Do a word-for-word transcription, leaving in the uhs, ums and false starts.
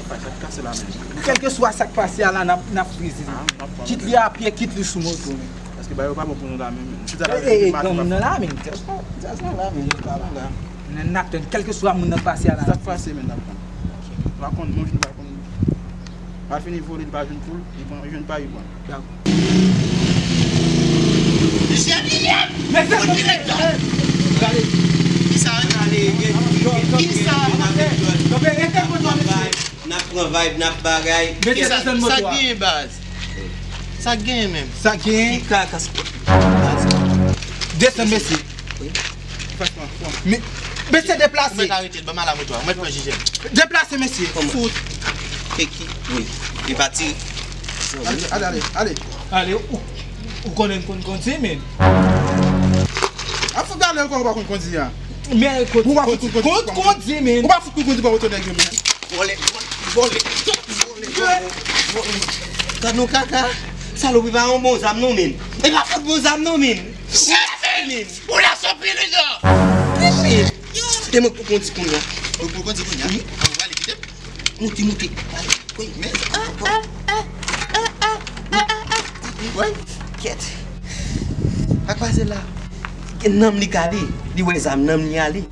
Sa k pase la menm? Kèlkeswa sa k pase a la, n ap, n ap prezise. Kit li a pye, kit li sou moto, men. Paske bagay yo pa bon pou nou la menm. Chita la E, e, gang nan la, men. Jazz nan, jazz nan la, men. Jazz nan la. N, n ap tann, kèlkeswa moun nan k pase a la. Sa k pase menm n ap tann. Pa konn, mwen vin pa konn. Pa fini vole, li pa jwenn poul, li pran, li jwenn pa, li pran. Mesye, mesye! Gade. Kisa? Kisa? N ap pran vibe, n ap bagay. Mesye, Sa desann sa moto a. Genyen baz? Sa genyen menm? Sa genyen. Ki ka kas. Desann, mesye. Mi- Mesye, deplase. Mwen arete, ban m al a moto a. Mwen pran jijè. Deplase, mesye. Fout. E ki? Wi. E pati. Ale, ale, ale, ale. Ale, ou, ou konnen konn kondi, men. A fout ale ankò ou pa konn kondi a. Men, Ou pa fout konn kondi. Kondi, men. Ou pa fout konn kondi pa oto nèg yo men. Vole, vole, vole, vole, vole. Gad nou kaka. Salopri pa yon bon zam non, men. E pa fout bon zam non, men. Shit, men. Ou la sou piliga. E mwen pou kondi kounye a. Ou pou kondi kounye a? Wi. An, ou ale kite. Moute, moute. Ale. Wi, men. Wi. Kèt. Sa k pase la? Gen nanm li k ale. Li wè zam nanm li ale.